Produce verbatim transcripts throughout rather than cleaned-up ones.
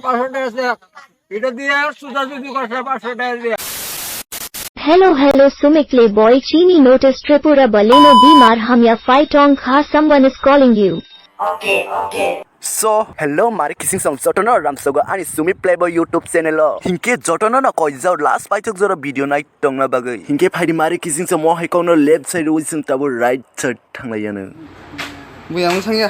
পাঁচশো টাকা আছে। এটা দিয়ে সুজা সুজি করছে পাঁচশো টাকা দিয়ে। Hello, hello, Sumik Playboy, Chini Notice, Tripura Baleno, Bimar Hamya, Fight Ong Kha, someone is calling you. So, hello, mari kising song jotono ramsogo ani Sumik Playboy YouTube channel o. Hinke jotono no koijao last paithok jora video nai tongna bagwi. Hinke phaidi mari kising song mo hai kokno left side o wising tabo right side thanglai yano. Bui ang sangya.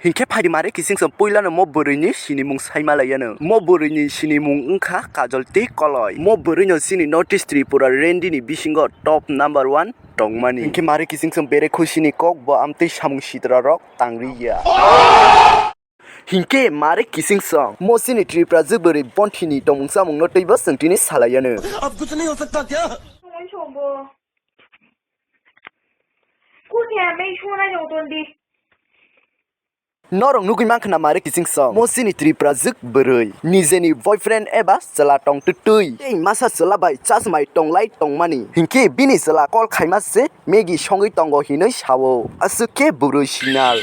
Hinke phaidi mari kising song puilano mo bwrwini sinimung saima lai yano. Mo bwrwini sinimung wngkha Kajol tei Koloi. Mo bwrwino chini North East Tripura Rendi ni bisingo top number one tongmani. Hinkhe mari kising song bere khuisini kok bo amtwi samung sitra rok tangriya. Hinkhe mari kising song mo chini Tripura jwk bwrwi bonthini tongmung chamungno twibo chwng tini salaiyano. अब कुछ नहीं हो सकता क्या? Kuni amei suna jotoni. Norok nugui mankha na mari kising song mo chini Tripura jwk bwrwi nijeni boyfriend eba chwla tong twtwi tei masa chwla bai chasmai tonglai tongmani hinkhe bini chwla call khaima se Maggie songwi tongo hinwi sao aswk khe bwrwi sinal.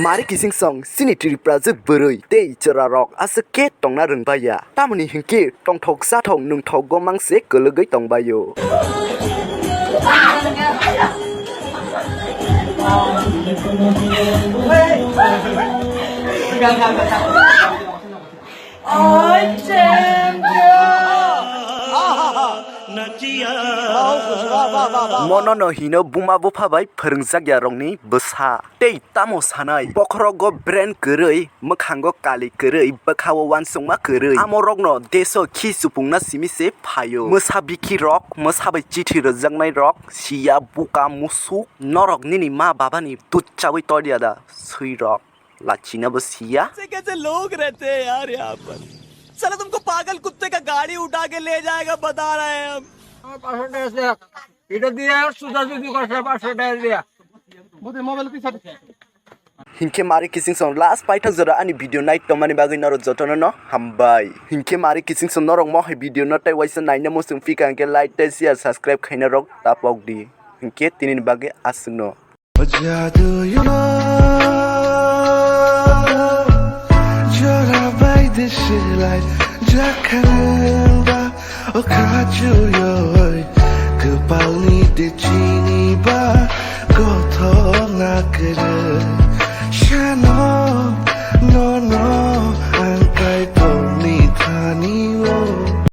Mari kising song chini Tripura jwk bwrwi tei chwra rok aswk khe tongna rwng baiya. Tamoni hinkhe tongthok chathok nwngthok go mangse kwlwgwi tongbaio. Mono no hino buma bupha bai phwrwngjakya rokni bwsa. Tei tamo sanai, bokhorogo brain kwrwi, mwkhango kali kwrwi, bwkhao uansukma kwrwi. Amo rokno deso khi supungna simi se phaio. Mwsa bikhi rok, mwsa bai chithi rwjaknai rok, siya buka musuk, norok nini ma babani dud chawi toliya da, swi rok, lachina bo siya. कैसे कैसे लोग रहते हैं यार यहाँ पर। साला तुमको पागल कुत्ते का गाड़ी उठा के ले जाएगा, बता रहे हैं हम। পাঁচশো টাকা আছে। এটা দিয়ে সুজা সুজি করছে পাঁচশো টাকা দিয়ে। Hinkhe mari kising song last paithak jora ani video nai tongmani bagwi norok jotono no hambai. Hinkhe mari kising song norok mo hai video no tei waisa naina muchung phika hinkhe like tei share subscribe khaina rok tapok di. Hinkhe tini ni bagwi aswkno. Jadu yo, jora bai de silai jakhang ba. O khachu yoi, kwpalni de chini ba, gothok na kwrwi. Sano, no, no, ang kai tongni thani.